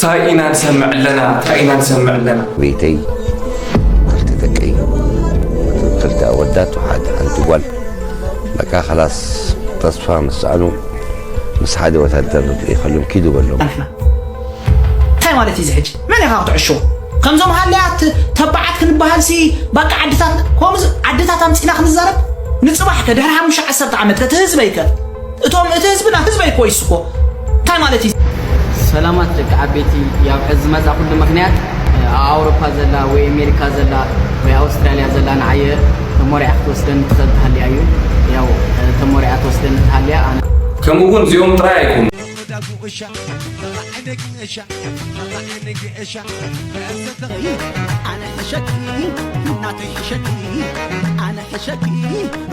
እንታይ ኢና ንሰምዕ ኣለና? እንታይ ኢና ንሰምዕ ኣለና? ቤተይ ክልተ ደቀይ፣ ክልተ ኣወዳት፣ ሓደ ሓንቲ ጓል። በቃ፣ ኸላስ፣ ተስፋ ምስ ሰኣኑ፣ ምስ ሓደ ወታደር ርኢኸሎም ኪዱ በሎም። ኣንሕና እንታይ ማለት እዩ እዚ ሕጂ? መን ኢኻ ክትዕሽዎ? ከምዞም ሃለያት ተባዓት ክንበሃልሲ፣ ባቃ ዓድታት፣ ከምዚ ዓድታት ኣምጺና ክንዛረብ? ንጽባሕ ከ ድሕሪ ሓሙሽተ ዓሰርተ ዓመት ከ እቲ ህዝበይ ከ? እቶም እቲ ህዝብና ህዝበይ እኮ ይስኮ እንታይ ማለት እዩ? ሰላማት ደቂ ዓበይቲ። ያው ሕዚ ዝመፃ ኩሉ ምክንያት ኣብ ኣውሮፓ ዘላ ወይ ኣሜሪካ ዘላ ወይ ኣውስትራልያ ዘላ ንዓየ ተሞሪዓ ክትወስደኒ ትኽእል ትሃልያ እዩ። ያው ተሞሪዓ ትወስደኒ ትሃልያ ኣነ ከምኡ እውን እዚኦም ጥራይ ኣይኮኑ። ኣነ ሕሸኪ እናተይ ሕሸኪ ኣነ ሕሸኪ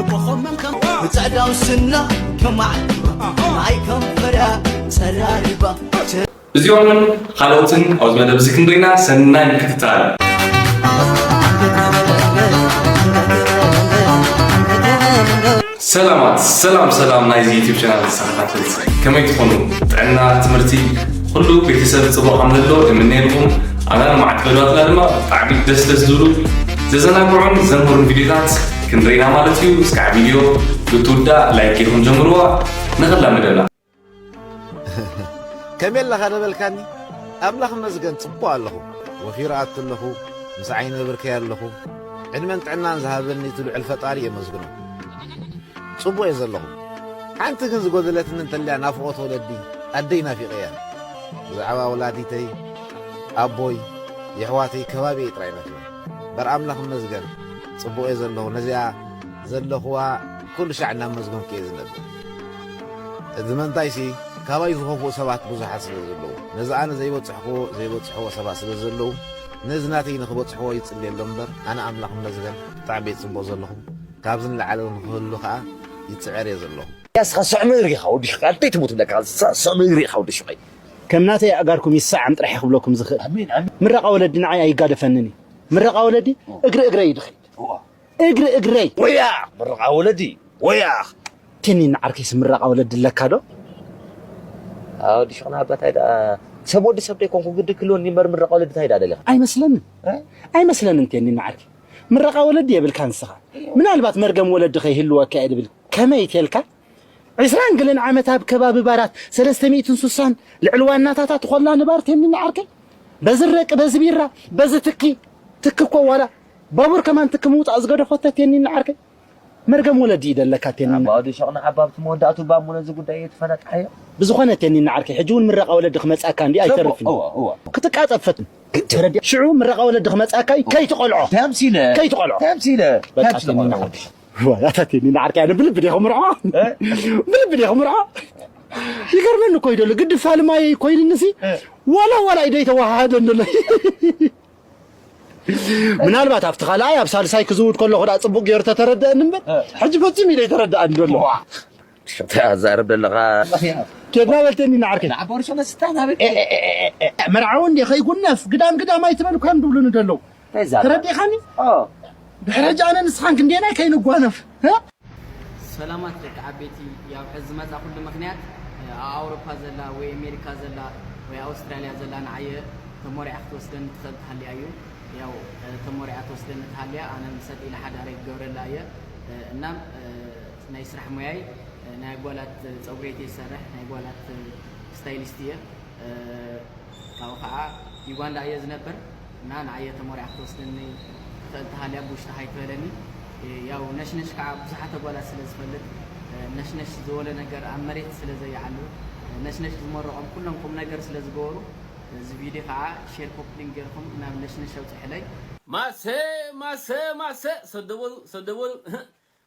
እኮ ኸመን ከም ብፅዕዳው ስና ከማዕልባ ናይ ከንፈራ ፀራሪባ እዚኦምን ካልኦትን ኣብዚ መደብ እዚ ክንርኢና ሰናይ ምክትታል። ሰላማት ሰላም ሰላም ናይዚ ዩቲብ ቻናል ተኸታተልቲ ከመይ ትኾኑ? ጥዕና፣ ትምህርቲ፣ ኩሉ ቤተሰብ ጽቡቕ ከም ዘሎ እምነየልኩም። ኣና ንመዓት በሏትና ድማ ብጣዕሚ ደስ ደስ ዝብሉ ዘዘናግዑን ዘምህሩን ቪዲዮታት ክንርኢና ማለት እዩ። እስካዕ ቪዲዮ ብትውዳእ ላይክ ጌርኩም ጀምርዋ። ንኽላመደላ ከመይ ኣለኻ ነበልካኒ? ኣምላኽ ይመስገን ጽቡቕ ኣለኹ። ወፊሩ ኣቱ ኣለኹ፣ ምሳዓይ ነብርከይ ኣለኹ። ዕድመን ጥዕናን ዝሃበኒ እቲ ልዑል ፈጣሪ የመስግኖ። ጽቡቕ እየ ዘለኹ። ሓንቲ ግን ዝጎደለትኒ እንተልያ ናፍቖት ወለዲ ኣደይ ናፊቐያ። ብዛዕባ ወላዲተይ፣ ኣቦይ፣ የሕዋተይ፣ ከባቢየይ ጥራይ ናፊቐ። እምበር ኣምላኽ ይመስገን ጽቡቕ እየ ዘለኹ። ነዚኣ ዘለኹዋ ኩሉ ሻዕ እናመስገንኩ እየ ዝነብር። እቲ መንታይሲ ካባይ ዝኸፍኡ ሰባት ብዙሓት ስለ ዘለዉ ነዚ ኣነ ዘይበፅሕክዎ ዘይበፅሕዎ ሰባት ስለ ዘለዉ ነዚ ናተይ ንኽበፅሕዎ ይፅልየሎም እምበር ኣነ ኣምላኽ ይመስገን ብጣዕሚ እየ ፅቡቕ ዘለኹ። ካብዚ ንላዕሊ እውን ክህሉ ከዓ ይፅዕር እየ ዘለኹ። ያስኻ ስዕ ምእሪ ኢኻ ወዲ ሹቐይ ኣንተይ ትሙት ብለካ ስዕ ምእሪ ኢኻ ወዲ ሹቐይ። ከም ናተይ ኣእጋርኩም ይሰዓም ጥራሕ እየ ክብለኩም ዝኽእል። ኣሜን ኣሜን። ምረቓ ወለዲ ንዓይ ኣይጋደፈንን እዩ። ምረቓ ወለዲ እግሪ እግረይ እዩ ዝኸይድ። እግሪ እግረይ። ወያ ምረቓ ወለዲ ወያ። ቴኒ ንዓርከይስ ምረቓ ወለዲ ኣለካ ዶ? ኣዎ ዲሽቕና ኣባታይ ደኣ ሰብ ወዲ ሰብ ደይኮንኩ ግዲ ክልወኒ እምበር ምረቓ ወለዲ እንታይ ደኣ ደሊኻ? ኣይመስለንን። ኣይመስለንን ቴኒ ንዓርከይ። ምረቓ ወለዲ የብልካ ንስኻ። ምናልባት መርገም ወለዲ ከይህልወካ እየ ድብል። ከመይ ተልካ? ዕስራን ገለን ዓመት ኣብ ከባቢ ባራት ሰለስተ ሚእትን ሱሳን ልዕሊ ዋናታታ ትኾላ ንባር ቴኒ ንዓርከይ። በዚ ረቂ፣ በዚ ቢራ፣ በዚ ትኪ፣ ትኪ እኮ ዋላ ባቡር ከማን ትኪ ምውፃእ ዝገደፎ ተቴኒ ንዓርከይ። መርገም ወለዲ ይደለካ ቴኒ ንዓርከይ። ኣባዲ ሸቕና ዓባብ እቲ መወዳእቱ ባሞ ነዚ ጉዳይ እየ ትፈላጥሓዮ። ብዝኾነ ቴኒ ንዓርከይ፣ ሕጂ እውን ምረቓ ወለዲ ክመፅኣካ እንዲ ኣይተርፍን። እወ፣ እወ። ክትቃፀብ ፈትን። ተረዲኣ። ሽዑ ምረቓ ወለዲ ክመፅኣካ እዩ፣ ከይትቆልዖ። ተምሲለ። ከይትቆልዖ። ተምሲለ። በቃ ተምሲለ ቴኒ ቆልዖ። ንዓርከይ። ዋይ፣ ኣታ ቴኒ ንዓርከይ፣ ኣነ ብልቢ ዲኹ ምርዖ? ብልቢ ዲኹ ምርዖ? ይገርመኒ እኮ እዩ ደሎ፣ ግዲ ፋልማይ ኮይንንሲ፣ ዋላ ዋላ እዩ ደይተዋሃሃደን ደሎ። ምናልባት ኣብቲ ካልኣይ ኣብ ሳልሳይ ክዝውድ ከለኹ ደኣ ጽቡቕ ገይሩ ተተረደአኒ እምበር፣ ሕጂ ፈጺሙ እዩ ደይተረደኣኒ ደሎ። ዋ። ተዛረብ ዘለኻ። ኬድና በልተኒ ንዓርከይ። ንዓቦርሾ መስታ ናበይ? መርዓዊ እንዴ ከይጉነፍ ግዳም ግዳም ኣይትበል እኳ እንድብሉኒ ደለዉ። ተዛረብ። ተረዲኻኒ? ኦ። ድሕሪ ሕጂ ኣነ ንስኻን ክንደየናይ ከይንጓነፍ? እ? ሰላማት ደቂ ዓበይቲ። ያው ሕዚ ዝመፃ ኩሉ ምክንያት ኣብ ኣውሮፓ ዘላ ወይ ኣሜሪካ ዘላ ወይ ኣውስትራልያ ዘላ ንዓየ ተሞሪዓ ክትወስደኒ ትኽእል ትሃልያ እዩ። ያው ተሞሪዓ ትወስደኒ ትሃልያ ኣነ ምሰጥ ኢለ ሓዳረይ ክገብረላ እየ። እናም ናይ ስራሕ ሙያይ ናይ ጓላት ፀጉሪ እየ ዝሰርሕ፣ ናይ ጓላት ስታይሊስት እየ። ካብኡ ከዓ ዩጋንዳ እየ ዝነብር እና ንዓየ ተሞሪዓ ክትወስደኒ ትኽእል ተሃልያ ብውሽጢ ሃይ ትበለኒ። ያው ነሽነሽ ከዓ ብዙሓት ኣጓላት ስለ ዝፈልጥ ነሽነሽ ዝበሎ ነገር ኣብ መሬት ስለ ዘይዓሉ ነሽነሽ ዝመረቖም ኩሎም ቁም ነገር ስለ ዝገበሩ እዚ ቪድዮ ከዓ ሼር ኮፕሊንግ ገይርኩም ናብ ነሽነሽ ኣውፅሕለይ። ማሰ ማሰ ማሰ ሰደበሉ ሰደበሉ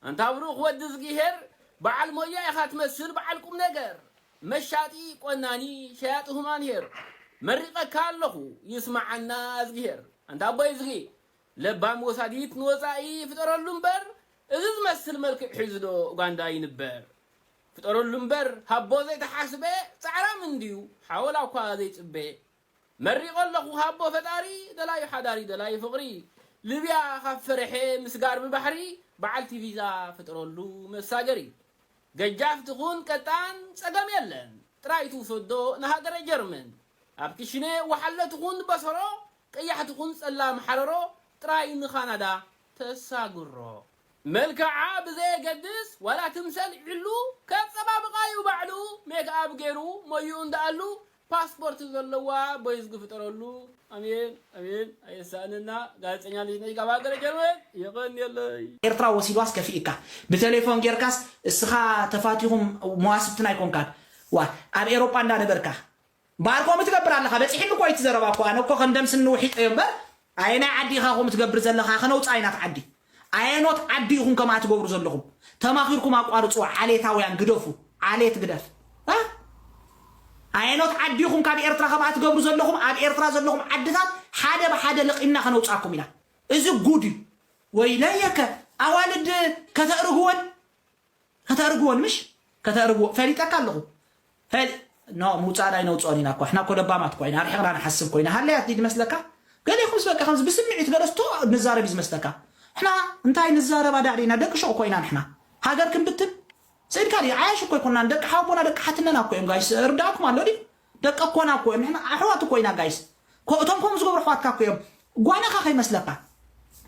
ኣንታ ብሩኽ ወዲ እዝጊሄር በዓል ሞያ ኢኻ ትመስል በዓል ቁም ነገር መሻጢ ቆናኒ ሸያጢ ሁማን ሄር መሪቐካ ኣለኹ ይስማዓና እዝጊሄር ኣንታ ኣቦይ እዝጊ ለባም ወሳዲት ንወፃኢ ፍጠረሉ እምበር እዚ ዝመስል መልክዕ ሒዙ ዶ ኡጋንዳ ይንበር ፍጠረሉ እምበር ሃቦ ዘይተሓስበ ፃዕራም እንድዩ ሓወላ እኳ ዘይፅበ መሪቐ ኣለኹ ሃቦ ፈጣሪ ደላዩ ሓዳሪ ደላዩ ፍቕሪ ልብያ ካብ ፈረሐ ምስጋር ብባሕሪ በዓልቲ ቪዛ ፍጥረሉ መሳገሪ ገጃፍ ትኹን ቀጣን ጸገም የለን ጥራይ ትውሰዶ ንሃገረ ጀርመን ኣብ ክሽነ ወሓለ ትኹን በሰሮ፣ ቀያሕ ትኹን ጸላም ሓረሮ፣ ጥራይ ንኻናዳ ተሳግሮ። መልክዓ ብዘየገድስ ዋላ ትምሰል ዕሉ፣ ከጸባብቓ እዩ ባዕሉ፣ ሜክኣፕ ገይሩ ሞይኡ እንዳኣሉ፣ ፓስፖርት ዘለዋ ቦይዝ ግፍጠረሉ። ኣሜን ኣሜን። ኣየሳእነና። ጋዜጠኛ ልጅ ነሽ ካብ ሃገረ ጀርመን። የቐንየለይ። ኤርትራ ወሲድዋስ ከፊእካ። ብቴሌፎን ጌርካስ እስኻ ተፋቲኹም መዋስብትና ኣይኮንካን። ዋ፣ ኣብ ኤሮጳ እንዳነበርካ። እምበኣር ከምኡ ትገብር ኣለኻ። በጺሕኒ እኮ እዩ እቲ ዘረባ እኮ። ኣነ እኮ ከም ደም ስኒ ውሒጠዮ እምበር፣ ኣየናይ ዓዲ ኢኻ ከምኡ ትገብር ዘለኻ? ከነውጽኣ ኢና እቲ ዓዲ። ኣየኖት ዓዲ ኢኹም ከምኣ ትገብሩ ዘለኹም? ተማኺርኩም ኣቋርጽዎ፣ ዓሌታውያን ግደፉ። ዓሌት ግደፍ። እ? ኣየኖት ዓዲ ኢኹም ካብ ኤርትራ ከምኣ ትገብሩ ዘለኹም? ኣብ ኤርትራ ዘለኹም ዓድታት ሓደ ብሓደ ለቒምና ከነውጽኣኩም ኢና። እዚ ጉድ እዩ። ወይለየከ ኣዋልድ ከተእርግወን፣ ከተእርግወን ምሽ? ከተእርግዎ ፈሊጠካ ኣለኹ። ፈሊ-፣ ኖ፣ ምውጻእ ዳይ ነውጽኦን ኢና እኮ። እሕና እኮ ለባማት እኮ ኢና፣ ኣርሒቕና ንሓስብ እኮ ኢና። ሃለያት ድዩ ዝመስለካ? ገሌኹምስ በቃ ከምዚ ብስምዒት ገለስቶ ንዛረብ እዩ ዝመስለካ። እሕና እንታይ ንዛረብ ኣዳዕዲና? ደቂ ሹቕ እኮ ኢና ንሕና። ሃገር ክንብትን ስኢድካ ድዩ? ዓያሽ እኮ ኣይኮናን። ደቂ ሓውቦና፣ ደቂ ሓትነና እኮ እዮም ጋይስ። እርዳእኩም ኣሎ ድዩ? ደቂ ኣኮና እኮ እዮም። ንሕና ኣሕዋት እኮ ኢና ጋይስ። ኮ-፣ እቶም ከምኡ ዝገብሩ ኣሕዋትካ እኮ እዮም። ጓናኻ ከይመስለካ።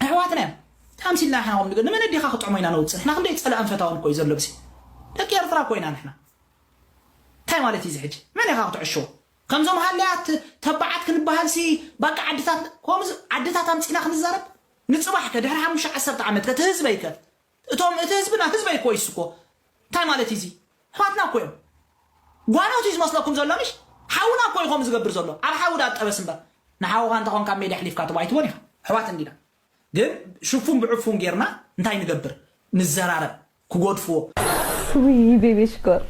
ኣሕዋትና እዮም። እንታይ ኣምሲልና ንሕና ከምኡ ንገ-፣ ንመን ኣዲኻ ክጥዕሞ ኢና ነውጽእ? ንሕና ክንደይ ጸላእን ፈታውን እኮ እዩ ዘሎ ብሲ። ደቂ ኤርትራ እኮ ኢና ንሕና። እንታይ ማለት እዩ እዚ ሕጂ? መን ኢኻ ክትዕሽዎ? ከምዞም ሃለያት ተባዓት ክንበሃልሲ፣ ባቃ ዓድታት፣ ከምዚ ዓድታት ኣምጺእና ክንዛረብ? ንጽባሕ ከ ድሕሪ ሓሙሽተ ዓሰርተ ዓመት ከ እቲ ህዝበይ ከ? እቶም፣ እቲ ህዝብና ህዝበይ እኮ እዩ እኮ። እንታይ ማለት እዩ እዚ? ኣሕዋትና እኮ እዮም። ጓኖት እዩ ዝመስለኩም ዘሎ ምሽ? ሓውና እኮ እዩ ከምኡ ዝገብር ዘሎ። ኣብ ሓዊ ዳ ጠበስ እምበር። ንሓውኻ እንተኾንካ ኣብ ሜዳ ኣሕሊፍካ ትቦ ኣይትቦን ኢኻ። ኣሕዋት እንዲና። ግን ሽፉን ብዕፉን ጌርና እንታይ ንገብር? ንዘራረብ። ክጎድፍዎ። ውይ ቤቢ ሽኮር፣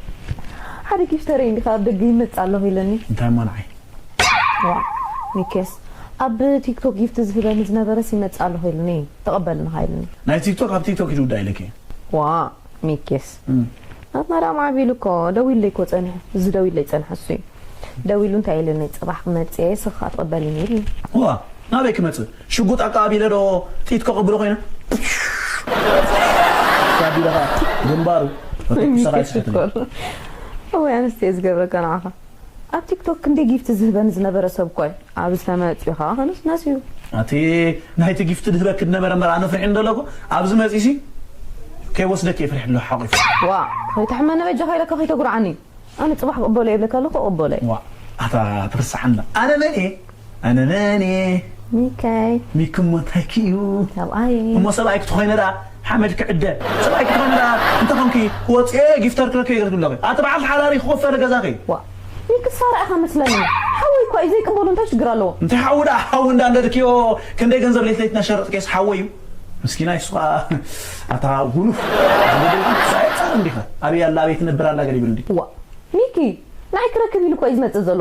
ሓደ ጊፍተረይ እንዲኻ ኣብ ደገ ይመጽእ ኣለኹ ኢለኒ። እንታይ እሞ ንዓይ? ዋ ሚኬስ፣ ኣብ ቲክቶክ ጊፍት ዝህበኒ ዝነበረስ ይመጽእ ኣለኹ ኢሉኒ። ተቐበልንኻ ኢሉኒ። ናይ ቲክቶክ ኣብ ቲክቶክ እዩ ዝውዳእ ኢለኪ። ዋ ሚኬስ፣ እም። ኣብ መርያም ዓቢሉ እኮ ደዊለይ እኮ ጸኒሑ። እዚ ደዊለይ ጸንሐ እሱ እዩ። ደዊሉ እንታይ ኢሉኒ? ጽባሕ ክመጽእ እየ፣ ስኻ ትቕበልኒ ኢሉኒ። ዋ ናበይ ክመጽእ? ሽጉጥ ኣቃቢለ ዶ ጥይት ከቐብሎ ኮይነ? ኣቢለ ኸዓ ግንባሩ። ወዲ ክሳኻ ይስሕት። ሽኮር። እወ ኣንስቲ እየ ዝገብረካ ንዓኻ። ኣብ ቲክቶክ ክንደይ ጊፍት ዝህበኒ ዝነበረ ሰብ እኮ እዩ። ኣብዚ ተመጺኡ ኸዓ ከነስ ነሲዩ። ኣቲ ናይቲ ጊፍት ድህበኪ ዝነበረ እምበር ኣነ ፍሪሕ እንደለኩ ኣብዚ መጺሲ ከይወስደኪ እየ ፍሪሕ ኣለኹ ሓቂፉ። ዋ ከይትሕመኒ በጃኻ ኢለካ ከይተጉርዓኒ። ኣነ ጽባሕ ክቕበሎ እየ እብለካ ኣለኹ፣ ክቕበሎ እየ። ዋ ኣታ ትርስዓና። ኣነ መን እየ? ኣነ መን እየ? ሚካይ። ሚኪ እሞ እንታይ ክእዩ? ሰብኣይ። እሞ ሰብኣይ ክትኾይነ ደኣ ሓመድ ክዕደ። ሰብኣይ ክትኾይነ ደኣ እንተ ኾንኪ ክወጽእ እየ፣ ጊፍተር ክረክብ እየ ክትብለኺ። ኣቲ በዓል ሓዳሪ ክኸፈለ ገዛኺ። ዋ ሚኪ ሳራ ኢኻ መስለኒ። ሓወይ እኳ እዩ ዘይቅበሉ፣ እንታይ ሽግር ኣለዎ? እንታይ ሓዊ ደኣ፣ ሓዊ እንዳንደድክዮ ክንደይ ገንዘብ ለይቲ ለይቲ እናሸረጥክዮስ ሓወይ እዩ። ምስኪናይ እሱ ኸዓ ኣታ ጉኑፍ። ሳይጻር እንዲኻ። ኣበይ ኣላ፣ ኣበይ ትነብር ኣላ ገለ ይብል እንዲ። ዋ ሚኪ፣ ንዓይ ክረክብ ኢሉ እኮ እዩ ዝመጽእ ዘሎ።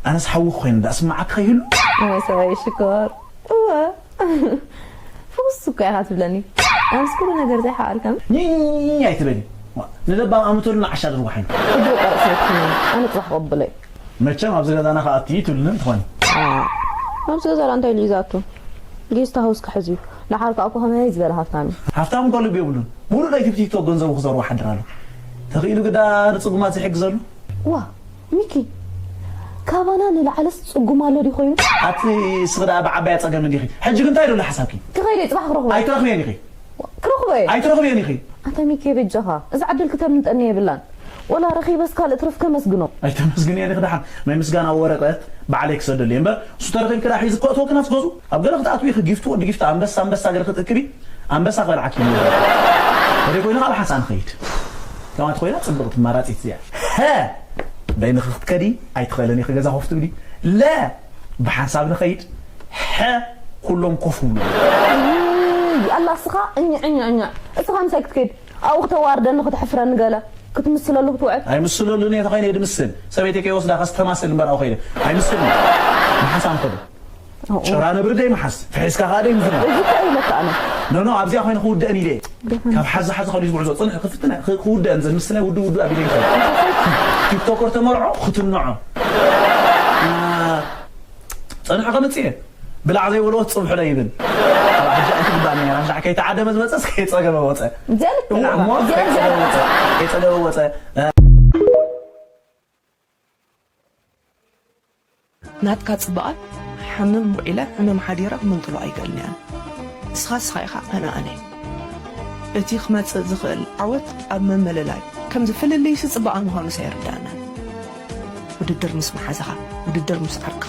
ኣነስ ሓዊ ኮይነ ዳኣ ስምዓካ ይህሉ። እወ ሰብኣይ ሽኮር። እወ። ፍኹስ እኮ ኢኻ ትብለኒ። ኣነስ ኩሉ ነገር ዘይሓኣልካን። ኝኝኝኝ ኣይትበሊ። ንለባም ኣምተሉ ንዓሻ ድርጉሓይ። እግሪ ቀርጽ ይትክኒ። ኣነ ጽባሕ ቀብለይ። መቸም ኣብዚ ገዛና ክኣቱ እዩ ትብልኒ ትኾኒ። ዋ፣ ኣብዚ ገዛ ደኣ እንታይ ኢሉ እዩ ዝኣቱ? ጌስት ሃውስ ክሕዝ እዩ። ደሓር ከኣ እኮ ከመይ ዝበለ ሃፍታም እዩ። ሃፍታም እኮ ልቢ የብሉን። ሙሉእ ለይቲ ብቲክቶክ ገንዘቡ ክዘርዎ ሓድር ኣሎ። ተኽኢሉ ግዳ ንጽጉማት ዝሕግዘሉ። ዋ፣ ሚኪ፣ ካባና ንላዕለስ ጽጉም ኣሎ ድዩ ኮይኑ? ኣቲ እስኺ ደኣ ብዓባያ ጸገም እንዲኺ። ሕጂ ግን እንታይ ደሎ ሓሳብኪ? ክኸይድ እየ፣ ጽባሕ ክረኽቦ። ኣይትረኽብዮን ኢኺ። ክረኽቦ እየ። ኣይትረኽብዮን ኢኺ። ኣታ ሚኪ በጃኻ፣ እዛ ዕድል ክተምልጠኒ የብላን። ወላ ረኺበስ ካልእ ትረፍ ከመስግኖ። ኣይተመስግንዮ ኢኺ ደሓን። ናይ ምስጋና ወረቐት ባዕለይ ክሰደሉ እየ እምበር፣ እሱ ተረኺብኪ ደኣ ሒዙ ክእትወኪ ናብቲ ገዝኡ። ኣብ ገለ ክትኣትዊ ኢኺ፣ ጊፍቲ ወዲ ጊፍቲ፣ ኣንበሳ ኣንበሳ ገለ ክትእክቢ፣ ኣንበሳ ክበልዓኪ እዩ። ተደይ ኮይኑ ካብ ሓንሳእ ንኸይድ። ከማት ኮይና ጽብቕቲ መራጺት እዚኣ። ሀ! በይንኺ ክትከዲ ኣይትኽእልን ኢኺ ገዛ ኮፍ ትብሊ። ለ! ብሓንሳብ ንኸይድ። ሐ! ኩሎም ኮፍ ይብሉ። ውይ፣ ኣላ እስኻ እኛ፣ እኛ፣ እኛ። እስኻ ምሳይ ክትከይድ፣ ኣብኡ ክተዋርደኒ፣ ክተሕፍረኒ ገለ ክትምስለሉ ክትውዕል። ኣይምስለሉን እየ፣ ተኾይነ እየ ድምስል። ሰበይተይ ከይወስዳ ከስተማስል እምበር ኣብኡ ከይደ። ኣይምስልን። ብሓንሳብ ንኸዶ። ጭራ ነብሪ ደይ መሓዝ፣ ፍሒስካ ኸኣ ደይ ምፍናው። እዚ እኮ እዩ ለካ ኣነ። ኖ፣ ኖ፣ ኣብዚኣ ኮይነ ክውደእን ኢለ እየ። ደሓን። ካብ ሓዚ ሓዚ ከሉ ዝጉዕዞ፣ ጽንሕ ክፍትነ፣ ክ-፣ ክውደእን ዘን ምስለ ውዱ ውዱ ኣቢለ ይኸይድ። ቲክቶከር ተመርዖ፣ ክትንዖ። አ፣ ጸንሑ ከምጽእ እየ። ብላዕ ዘይበልዎ ጽብሑ ዶ ይብል። ኣብ ሕጂ ኣይትግባእን እያ። ራሻዕ ከይተዓደመ ዝመጸስ ከይጸገበ ወጸ። እዚኣ ልክ እሞ፣ እዚኣ፣ እዚኣ። ከይጸገበ ወጸ። ከይጸገበ ወጸ። አ፣ ናትካ ጽባቐ ሓምም ውዒለ ሓምም ሓዲረ ክምንጥሎ ኣይክእልን እየ። ንስኻ ንስኻ ኢኻ፣ ኣነ ኣነ እየ። እቲ ክመጽእ ዝኽእል ዓወት ኣብ ምምልላይ ከምዚ ፍልልይሲ ጽባቐ ምዃኑስ ኣይርድኣናን። ውድድር ምስ መሓዛኻ፣ ውድድር ምስ ዓርክኻ፣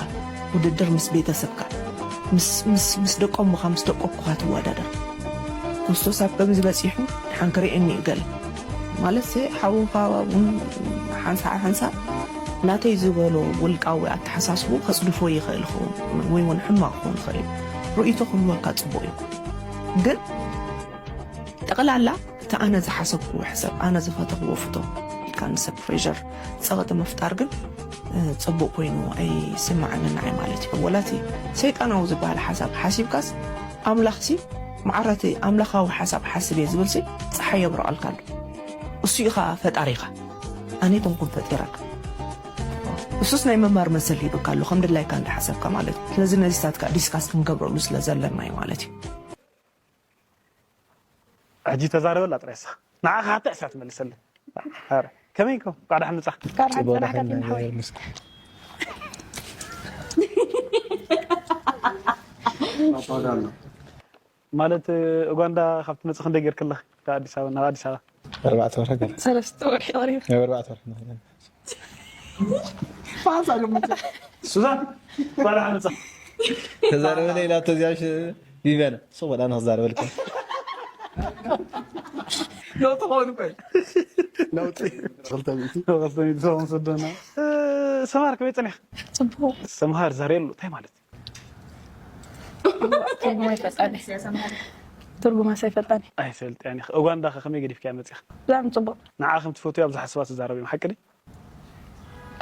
ውድድር ምስ ቤተሰብካ፣ ምስ ምስ ምስ ደቆምኻ ምስ ደቆኩኻ ትወዳደር። ክርስቶስ ኣብ ከምዚ በጺሑ ንሓን ክርእየኒ እዩ ገለ ማለት ሓውኻ እውን ሓንሳእ ሓንሳእ ናተይ ዝበሎ ውልቃዊ ኣተሓሳስቡ ከጽድፎ ይኽእል ይኸውን ወይ እውን ሕማቕ ክኸውን ይኽእል እዩ። ርእይቶ ክህልወካ ጽቡቕ እዩ። ግን ጠቕላላ እቲ ኣነ ዝሓሰብክዎ ሕሰብ፣ ኣነ ዝፈተኽዎ ፍቶ ኢልካ ንሰብ ፕሬር ጸቕጢ ምፍጣር ግን ጽቡቕ ኮይኑ ኣይስምዓንን ንዓይ ማለት እዩ። ወላ እቲ ሰይጣናዊ ዝበሃል ሓሳብ ሓሲብካስ ኣምላኽሲ መዓረቲ ኣምላኻዊ ሓሳብ ሓስብ እየ ዝብልሲ ጸሓይ የብርቐልካ ኣሎ። እሱ ኢኻ ፈጣሪኻ። ኣነ ኣይኮንኩን ፈጢረካ። እሱስ ናይ ምንባር መሰል ሂብካ ኣሎ ከም ድላይካ እንዳሓሰብካ ማለት እዩ። ስለዚ ነዚታት ከዓ ዲስካስ ክንገብረሉ ስለ ዘለና እዩ ማለት እዩ። ሕጂ ተዛረበላ ጥራይ እሳ ንዓኻ ሓታ እሳ ትመልሰለይ። ኧረ ከመይ ኢንኩም? እንኳዕ ደሓን መጻ። ማለት ኡጋንዳ ካብ ትመጽእ ክንደይ ጌርክላ? ካብ ኣዲስ ኣበባ ናብ ኣዲስ ኣበባ ኣርባዕተ ወርሒ ገለ ሰለስተ ወርሒ ቀሪቡ ናብ ኣርባዕተ ወርሒ ንኸይድ። ሱዛን እንኳዕ ደሓን መጻ። ተዛረበለ ኢላ ተዚያሽ ቢበለ ሶ ወላ ነው ዛረበልከ ለውጥ ኾኑ ቆይ ሰማር ከመይ ጸኒሕ? ጽቡቅ ሰምሃር ዛሬ የሉ እንታይ ማለት እዩ? ትርጉም ኣይፈጣኒ ትርጉም ኣሳይፈጣኒ ኣይሰልጥያን ኢኻ። ኡጋንዳ ከ ከመይ ገዲፍካያ መጺኻ? ብጣዕሚ ጽቡቅ ንዓ ከም ትፈትያ ብዙሓት ሰባት ትዛረብ እዮም ሓቂ ድዩ?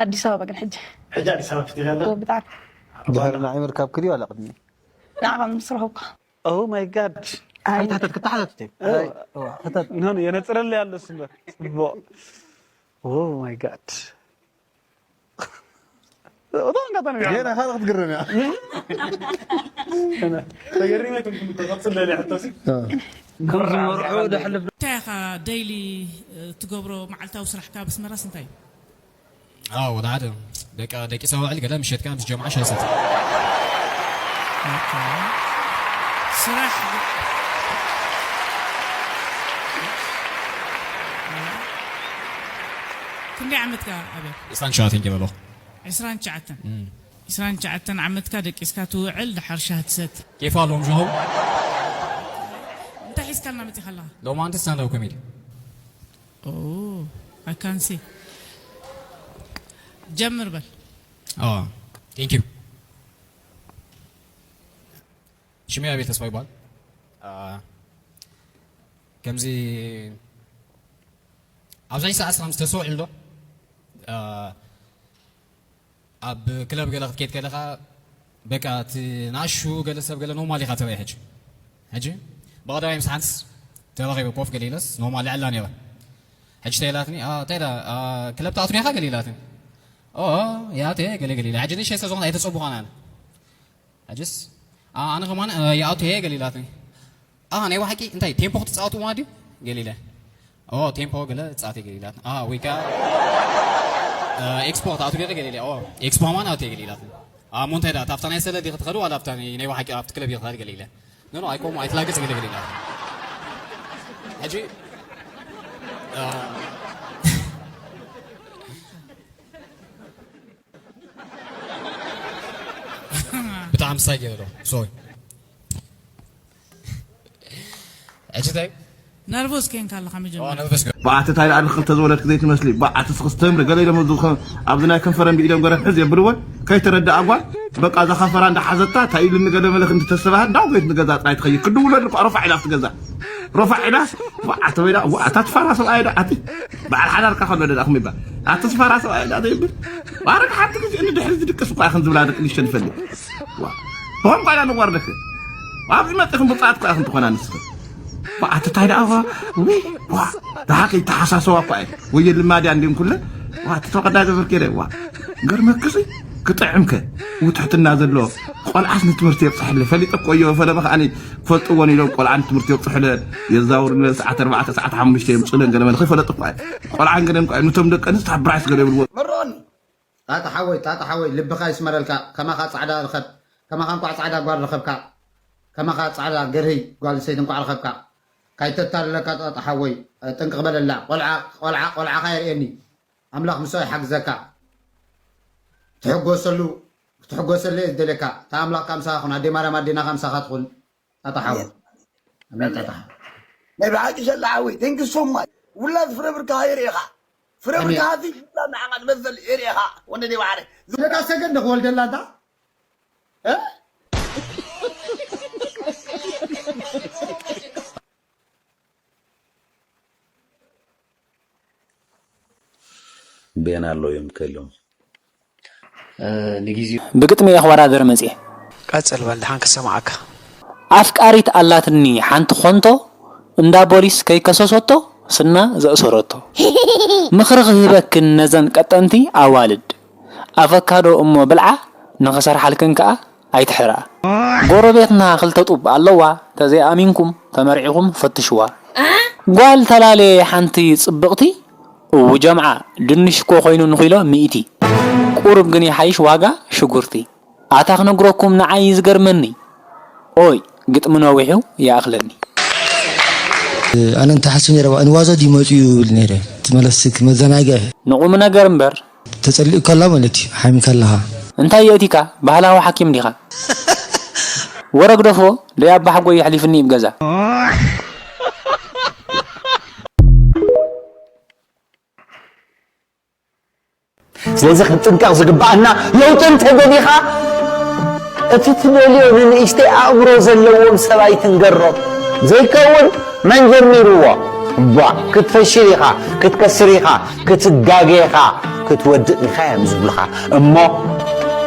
ኣዲስ ኣበባ ግን ሕጂ ሕጂ ኣዲስ ኣበባ ፍትያ ኣላ። ብጣዕሚ ድሕሪ ንዓይ ምርካብ ክድዩ ኣላ ቅድሚ ንዓኻ ምስ ረኸብካ Oh my god ኣይታተት ክታሓተት ኖ የነጽረለይ ኣሎ እሱ እምበር ጽቡቕ Oh my god እቶም ኣጋጣሚ ገና ካልእ ክትግርም እያ ተገሪመ ክም ክቐጽል ደልየ ሕቶሲ ከም ዝመርሑ ደሕልፍ እንታይ ኢኻ ደይሊ ትገብሮ መዓልታዊ ስራሕካ ብስመራስ እንታይ እዩ ኣዎ ወላ ሓደ በቃ ደቂሰ ውዕል ገለ ምሸት ከዓ ምስ ጀምዓ ሻሂ ሰቲ ስራሕ ክንደይ ዓመትካ ኣብያ ኢስታን ሸዋትን ጀበሎ ዕስራን ትሽዓተን ዕስራን ትሽዓተን ዓመትካ ደቂስካ ትውዕል ደሓር ሻሂ ትሰቲ ኬፍ ኣለዎም ሸሆም እንታይ ሒዝካልና መፂኻ ኣለኻ ሎማንቲ ስታንዳብ ኮሜዲ I can see ጀምር በል Oh, thank you. ሽመይ ኣቤል ተስፋ ይባል ከምዚ ኣብዛይ ሰዓት ስራም ዝተሰውዕል ዶ ኣብ ክለብ ገለ ክትከይድ ከለኻ በቃ እቲ ናሹ ገለ ሰብ ገለ ኖርማል ኢኻ ተባይ ሕጂ ሕጂ ብቐዳማይ ምስ ሓንስ ተራኺበ ኮፍ ገለ ኢለስ ኖርማል ልዕላ ነይረ ሕጂ ተይላትኒ እንታይ ክለብ ትኣትኒ ኢኻ ገለ ኢላትኒ ያተ ገለ ገለ ኢላ ሕጂ ንእሽተይ ስለ ዝኾነ ኣይተጸቡኻን ኣነ ሕጅስ ኣነ ከማን ይኣቱ እየ ገለ ኢላትኒ ናይ ብሓቂ እንታይ ቴምፖ ክትጻወቱ ማለት ድዩ ገለ ኢለ ቴምፖ ገለ ጻወት ገለ ኢላት ወይ ከኣ ኤክስፖ ክትኣቱ ገለ ገለ ኢለ ኤክስፖ ከማን ኣቱ ገለ ኢላትኒ እሞ እንታይ ደኣ ኣብታ ናይ ሰለ ዲኺ ትኸዱ ዋላ ኣብታ ናይ ብሓቂ ኣብቲ ክለብ ኢኺ ትኸዱ ገለ ኢለ ኖ ኖ ኣይኮም ኣይትላገጽ ገለ ገለ ኢላትኒ ሕጂ ብጣዕሚ ሳይ ገይረ ሶሪ ሕጂ እንታይ ነርቨስ ኬንካ ኣለኻ መጀመርያ ነርቨስ ገ ብኣተታይ ደኣ ንክልተ ዝወለድክ ዘይትመስሊ ብኣቲ ስክስተምሪ ገለ ኢሎም ኣብዚ ኣብዚ ናይ ከንፈረን ብኢዶም ገረን ሕዝ የብልወን ከይተረድኣ ጓል በቃ እዛ ከንፈራ እንዳሓዘታ እንታይ ኢሉ ንገለ መለክ እንድተሰባህ ዳው ቤት ንገዛ ጥራይ ትኸይድ ክድውለሉ እኳ ሮፋ ኢላ ኣብቲ ገዛ ሮፋ ኢላ ብኣተ ወይ ደኣ እታ ትፋራ ሰብኣይ ደኣ ኣቲ በዓል ሓዳርካ ከሎ ደኣ ክም ይባል ኣቲ ትፋራ ሰብኣይ ደኣ ዘይብል ባረክ ሓንቲ ግዜ ንድሕሪ ዝድቅስ እኳ ኢኽን ዝብላ ደቂ ንሽተን ይፈልጥ ዋ ብኸም ኳ ኢላ ንዋርደክ ኣብዚ መፅእኽን ብፅኣት እኳ ኢኽን ትኾና ንስኽን ኣቲ እንታይ ደኣ ዋ ደሓ ከይተሓሳሰዋ እኳ እየ ወየ ልማድያ እንዲም ኩለ ዋ እቲ ተቐዳገ ብርኬደ ዋ ገርመክሲ ክጥዕምከ ውትሕትና ዘለዎ ቆልዓስ ንትምህርቲ የብፅሐለይ ፈሊጠ እኮ እዮ ፈለመ ከዓኒ ክፈልጥዎን ኢሎም ቆልዓ ንትምህርቲ የብፅሑለን የዛውሩለን ሰዓት ኣርባዕተ ሰዓት ሓሙሽተ የምፅኡለን ገለ መለ ከይፈለጡ እኳ ቆልዓን ገለን እኳ ነቶም ደቂ ኣንስትዮ ብራይስ ገለ ይብልዎ መሮኒ ጣጣ ሓወይ፣ ጣጣ ሓወይ፣ ልብኻ ይስመረልካ። ከማኻ ጻዕዳ ርኸብ፣ ከማኻ እንቋዕ ጻዕዳ ጓል ረኸብካ። ከማኻ ጻዕዳ ገርህይ ጓል ሰይቲ እንቋዕ ረኸብካ። ካይተታልለካ ጣጣ ሓወይ፣ ጠንቅቕ በለላ። ቆልዓ፣ ቆልዓ፣ ቆልዓኻ የርእየኒ። ኣምላኽ ምስኡ ይሓግዘካ። ትሕጎሰሉ፣ ክትሕጎሰሉ እየ ዝደልየካ። እታ ኣምላኽ ከኣ ምሳኻ ኩን። ኣደይ ማርያም ኣዴና ከኣ ምሳኻ ትኹን። ጣጣ ሓወይ። ኣሜን። ኣሜን ጣጣ ሓወይ። ናይ ብሓቂ ሸላ ሓወይ፣ thank you so much። ውላድ ፍረ ብርካ የርእኻ። ፍረ ኣሜን። ብርካ ሃቲ ውላድ ንዓኻ ዝመሰል የርእኻ። ወንድነይ ባዕለ። ስለካ ሰገድ ንኽወልደላ እንታ? እ? ቤን ኣሎ እዮም ከሎም ንግዜኡ ብግጥሚ እየ ክወዳደር መፅየ። ቀፅል በል ድሓን ክሰምዓካ። ኣፍቃሪት ኣላትኒ ሓንቲ ኾንቶ እንዳ ቦሊስ ከይከሰሰቶ ስና ዘእሰረቶ። ምኽሪ ክህበክን ነዘን ቀጠንቲ ኣዋልድ ኣቨካዶ እሞ ብልዓ ንኽሰርሓልክን ከኣ ኣይትሕርኣ። ጎረቤትና ክልተ ጡብ ኣለዋ ተዘይኣሚንኩም ተመርዒኹም ፈትሽዋ። ጓል ተላልየ ሓንቲ ጽብቕቲ እው ጀምዓ ድንሽ እኮ ኮይኑ ንኺሎ ሚእቲ ቁሩብ ግን ይሓይሽ ዋጋ ሽጉርቲ። ኣታ ክነግረኩም ንዓይ ዝገርመኒ ኦይ ግጥሚ ነዊሑ ይኣኽለኒ። ኣነ እንተ ሓስብ ነይረ ንዋዛ ድዩ መፅኡ ይብል ነይረ እቲ መለስክ መዘናግዒ ንቑም ነገር እምበር ተፀሊኡ ከላ ማለት እዩ ሓሚካ ኣለኻ እንታይ የእቲካ ባህላዊ ሓኪም ዲኻ ወረ ግደፎ ደይ ኣባሓጎይ የሕሊፍኒ ይብ ገዛ ስለዚ ክንጥንቀቕ ዝግብኣና ለውጢ እንተደሊኻ እቲ ትደልዮ ንንእሽተይ ኣእምሮ ዘለዎም ሰብ ኣይትንገሮ ዘይከውን መን ጀሚርዎ ቧ ክትፈሽል ኢኻ ክትከስር ኢኻ ክትጋገ ኢኻ ክትወድቕ ኢኻ እዮም ዝብልኻ እሞ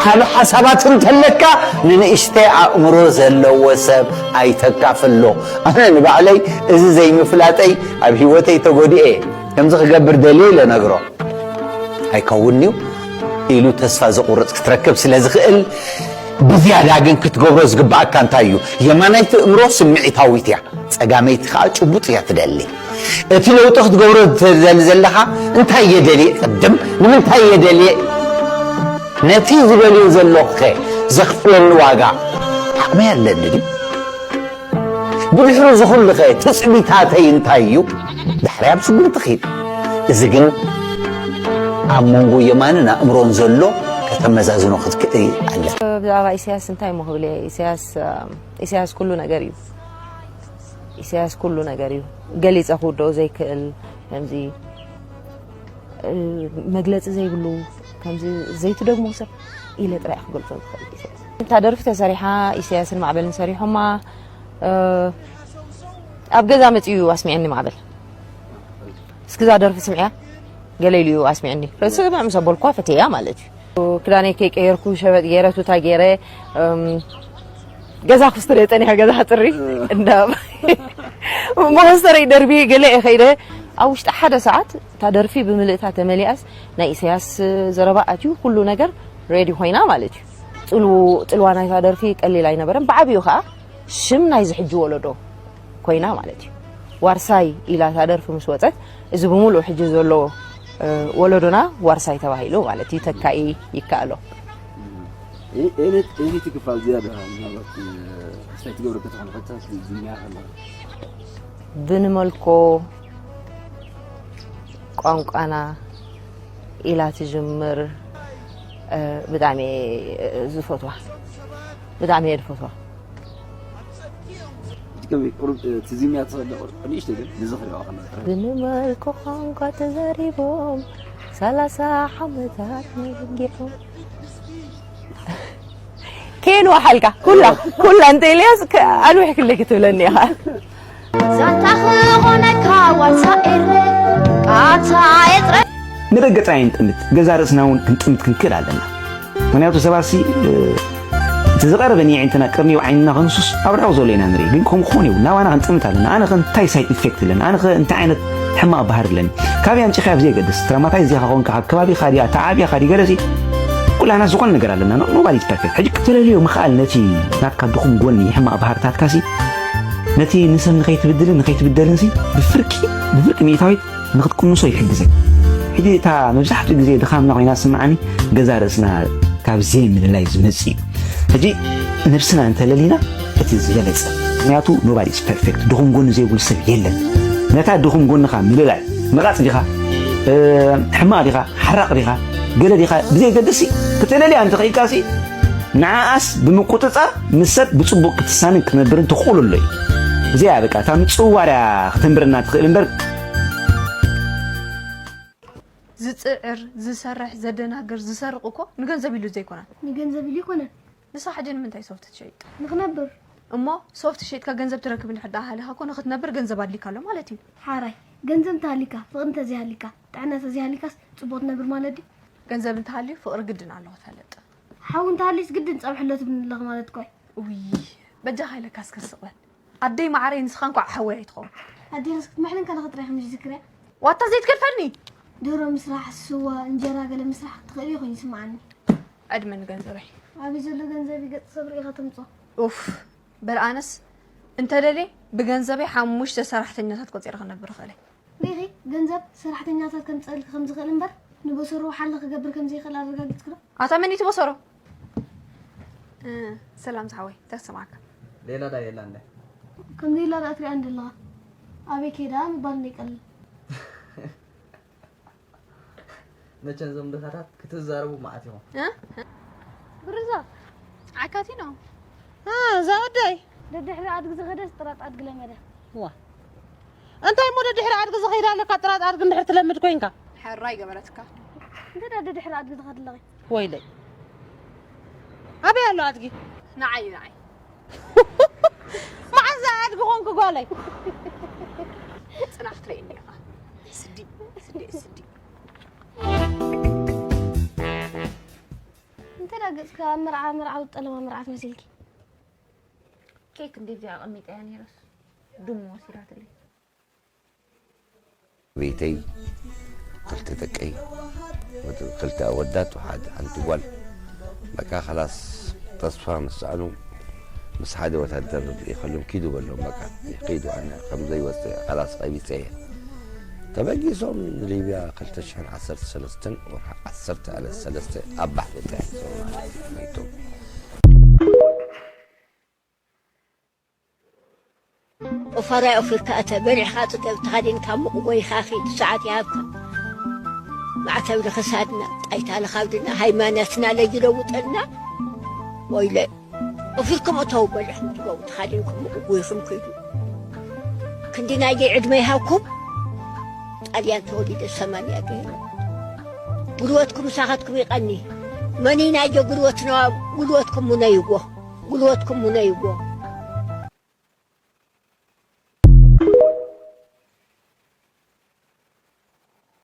ካልእ ሓሳባት እንተለካ ንንእሽተይ ኣእምሮ ዘለዎ ሰብ ኣይተካፍሎ ኣነ ንባዕለይ እዚ ዘይምፍላጠይ ኣብ ህይወተይ ተጎዲኤ ከምዚ ክገብር ደልየ ኢለ ነግሮ ኣይከውንንዩ ኢሉ ተስፋ ዘቑርጽ ክትረክብ ስለ ዝኽእል ብዝያዳ ግን ክትገብሮ ዝግብኣካ እንታይ እዩ የማናይቲ እምሮ ስምዒታዊት እያ ጸጋመይቲ ከኣ ጭቡጥ እያ ትደሊ እቲ ለውጢ ክትገብሮ ትደሊ ዘለኻ እንታይ እየ ደልየ ቅድም ንምንታይ እየ ደልየ ነቲ ዝደልዮ ዘለኹኸ ዘኽፍለኒ ዋጋ ዓቕመይ ኣለኒ ድዩ ብድሕሪ እዚ ኩሉ ኸ ትጽቢታተይ እንታይ እዩ? ዳሕራይ ኣብ ስጉምቲ ኺድ። እዚ ግን ኣብ መንጎ የማንን ኣእምሮን ዘሎ ከተመዛዝኖ ክትክእል ኣለካ። ብዛዕባ ኢሳያስ እንታይ እሞ ክብል እየ? ኢሳያስ ኢሳያስ ኩሉ ነገር እዩ። ኢሳያስ ኩሉ ነገር እዩ። ገሊጸ ክውደኦ ዘይክእል ከምዚ መግለጺ ዘይብሉ ከምዚ ዘይትደግሞ ሰብ ኢለ ጥራይ ክገልጾ ዝኽእል። እታ ደርፊ ተሰሪሓ ኢሳያስን ማዕበልን ሰሪሖማ ኣብ ገዛ መጺኡ ኣስሚዐኒ ማዕበል እስኪ እዛ ደርፊ ስምዕያ ገለ ኢሉ እዩ ኣስሚዐኒ ስምዕ ምስ ኣበልኳ ፈትየያ ማለት እዩ ክዳነይ ከይቀየርኩ ሸበጥ ገይረ ቱታ ገይረ ገዛ ኩስትረ ጸኒሐ ገዛ ሕጽሪ እንዳ መኸስተረይ ደርቢ ገለ እየ ከይደ ኣብ ውሽጢ ሓደ ሰዓት እታ ደርፊ ብምልእታ ተመሊኣስ ናይ ኢሳያስ ዘረባ ኣትዩ ኩሉ ነገር ሬዲ ኮይና ማለት እዩ። ጽልዋ ናይታ ደርፊ ቀሊል ኣይነበረን። ብዓብዩ ከኣ ሽም ናይዚ ሕጂ ወለዶ ኮይና ማለት እዩ። ዋርሳይ ኢላ እታ ደርፊ ምስ ወጸት እዚ ብምሉእ ሕጂ ዘሎ ወለዶና ዋርሳይ ተባሂሉ ማለት እዩ። ተካኢ ይከኣሎ። እኔ እኔ ትግፋል ዚያዳ ምናልባት ስታይ ትገብረ ከተኾነ ፈታ ዝኛ ከለ ብንመልኮ ቋንቋና ኢላ ትጅምር ብጣዕሚ ዝፈትዋ ብጣዕሚ እየ ዝፈትዋ ትከሚ ቁሩብ ትዚምያ ትኸደ ቁሩብ ንእሽተይ ግን ንዝኽሪ ዋኸና ብንመልኮ ቋንቋ ተዛሪቦም ሰላሳ ዓመታት ነብጊዖም ከየን ወሓልካ ኩላ ኩላ እንተ ኢልያስ ኣንውሕ ክለኪ ትብለኒ ኢኻ ዛንታ ክኾነካ ዋርሳ ኤረ ቃታ ኤጥረ ንደገ ጥራይ ንጥምት፣ ገዛ ርእስና እውን ክንጥምት ክንክእል ኣለና። ምኽንያቱ ሰባት ሲ እቲ ዝቐረበ ንየዒንትና ቅድሚ ዓይንና ከንሱስ ኣብ ርሑቕ ዘሎ ኢና ንርኢ። ግን ከምኡ ክኾን የብሉን። ናባና ክንጥምት ኣለና። ኣነ ኸ እንታይ ሳይድ ኢፌክት ኣለኒ? ኣነ ኸ እንታይ ዓይነት ሕማቕ ባህሪ ኣለኒ? ካበይ ኣምጺኻዮ ብዘየገድስ፣ ትራማታይዝ ዲኻ ኾንካ፣ ካብ ከባቢኻ ድያ፣ ተዓብኻ ድዩ ገለ ሲ ኩላና ዝኾነ ነገር ኣለና። ኖባዲ ኢዝ ፐርፌክት። ሕጂ ክትለልዮ ምኽኣል ነቲ ናትካ ድኹም ጎኒ ሕማቕ ባህርታትካ ሲ ነቲ ንሰብ ንኸይትብድልን ንኸይትብደልን ሲ ብፍርቂ ብፍርቂ ሚእታዊት ንኽትቅንሶ ይሕግዘካ። እታ መብዛሕትኡ ግዜ ድኻምና ኮይና ስምዓኒ፣ ገዛ ርእስና ካብ ዘይምልላይ ዝመጽእ እዩ። ሕጂ ነብስና እንተለሊና እቲ ዝበለጸ። ምክንያቱ nobody is perfect፣ ድኹም ጎኒ ዘይብሉ ሰብ የለን። ነታ ድኹም ጎንኻ ምልላይ፣ ነቓጽ ዲኻ፣ እ፣ ሕማቕ ዲኻ፣ ሓራቕ ዲኻ፣ ገለ ዲኻ፣ ብዘይገድሲ፣ ክተለልያ እንተኽኢልካሲ፣ ንዓኣስ ብምቁጽጻር ምስ ሰብ ብጽቡቕ ክትሳንን ክትነብርን ትኽእለሉ እዩ። እዚኣ በቃ እታ ምጽዋር እያ ክተንብረና ትኽእል እምበር። ዝጽዕር፣ ዝሰርሕ፣ ዘደናግር፣ ዝሰርቕ እኮ ንገንዘብ ኢሉ ዘይኮነን። ንገንዘብ ኢሉ ይኮነን። ንስኻ ሕጂ ንምንታይ ሶፍት ትሸይጥ? ንኽነብር። እሞ ሶፍት ሸይጥካ ገንዘብ ትረክብ እንድሕር ደኣ ሃሊኻ እኮ ንኽትነብር ገንዘብ ኣድሊካ ኣሎ ማለት እዩ። ሓራይ፣ ገንዘብ እንተሃሊካ፣ ፍቕሪ እንተዘይሃሊካ፣ ጥዕና እንተዘይሃሊካስ ጽቡቕ ትነብር ማለት ድዩ? ገንዘብ እንተሃልዩ ፍቕሪ ግድን ኣሎ ክትፈልጥ። ሓዊ እንተሃልዩስ ግድን ጸብሒ ኣሎ ትብልኒ ኣለኺ ማለት እኮ እዩ። ውይ፣ በጃኻ ኢለካ እስከ ስቕ በል። ኣደይ ማዓረይ ንስኻ እንኳዕ ሓወይ ኣይትኸውን። ኣዴኻስ ክትምሕለንካ ኣለኻ ጥራይ ከም ዝዝክርያ። ዋታ ዘይትገድፈልኒ። ድሮ ምስራሕ፣ ስዋ፣ እንጀራ ገለ ምስራሕ ክትኽእሊ ኮይኑ ይስምዓኒ። ዕድመ ንገንዘበይ። ኣበይ ዘሎ ገንዘብ ገጽ ሰብ ርኢኻ ተምጾ? ኡፍ፣ በል ኣነስ እንተደልየ ብገንዘበይ ሓሙሽተ ሰራሕተኛታት ቆጺረ ክነብር እኽእል እየ። ሪኺ፣ ገንዘብ ሰራሕተኛታት ከምጽእልኪ ከም ዝኽእል እምበር፣ ንበሰሮ ሓለ ክገብር ከም ዘይኽእል ኣረጋጊጽኪ ዶ? ኣታ መን እዩ እቲ በሰሮ? እ፣ ሰላም ዝሓወይ፣ እንታይ ተሰማዕካ? ሌላ ዳ የላ እንደ? ከም ሌላ ዳ እትሪኣ እንደለኻ? ኣበይ ከይዳ ምባል እንደ ይቀልል። መቸም እዞም ድኻታት ክትዛረቡ መዓት ኢኹም። እ? ብርዛ፣ ዓካቲኖ። እ፣ እዛ ወደይ። ደድሕሪ ኣድጊ ዝኸደስ ጥራጥ ኣድጊ ለመደ። ዋ። እንታይ እሞ ደድሕሪ ኣድጊ ዝኸይድ ኣለካ? ጥራጥ ኣድጊ እንድሕር ትለምድ ኮይንካ። ሕራይ ገበረትካ። እንታይ ደኣ ደድሕሪ ኣድጊ ትኸድ ኣለኺ? ወይለይ። ኣበይ ኣሎ ኣድጊ? ንዓይ፣ ንዓይ። መዓዝ ኣድጊ ኾንኩ ጓለይ? ጽናሕ ትርእየኒ ኢኻ። ስዲ፣ ስዲ፣ ስዲ። እንተ ደኣ ገጽካ ኣብ መርዓ፣ መርዓዊ ጠለማ መርዓት መሲልኪ። ኬክ እንደዚኣ ኣቐሚጠያ ነይረስ ድሙ ወሲዳትለይ። ቤተይ፣ ክልተ ደቀይ፣ ወዲ-፣ ክልተ ኣወዳት፣ ወሓድ ሓንቲ ጓል። በቃ ኸላስ ተስፋ ምስ ሰኣኑ፣ ምስ ሓደ ወታደር ይኸሉም ኪዱ በሎም። በቃ ይኺዱ፣ ኣነ ከም ዘይወፅእ ኸላስ ቀቢፀ እየ። ተበጊሶም ንሊብያ ክልተ ሽሕን ዓሰርተ ሰለስተን ወርሒ ዓሰርተ ኣለ ሰለስተ ኣብ ባሕሪ ጥሒሶም ማለት እዩ፣ መይቶም። ኦፋራይ ኦፊርካ እተ በሊዕኻ ጽገብ ተኸዲንካ ሙቕ ጎይኻ ኺድ ሰዓት ይሃብካ። ማዕተብ ንኽሳድና፣ ጣይታ ንኻብድና፣ ሃይማኖትና ለይለውጠልና። ወይለ፣ ኦፊርኩም እተው በሊዕኩም ጽገቡ ተኸዲንኩም ሙቕ ጎይኹም ኪዱ። ክንዲ ናየይ ዕድመ ይሃብኩም። ጣልያን ተወሊደ ሰማንያ ገይረ። ጉልበትኩም ምሳኻትኩም ይቐኒ። መኒናዮ ጉልበትና፣ ጉልበትኩም ሙነይዎ፣ ጉልበትኩም ሙነይዎ።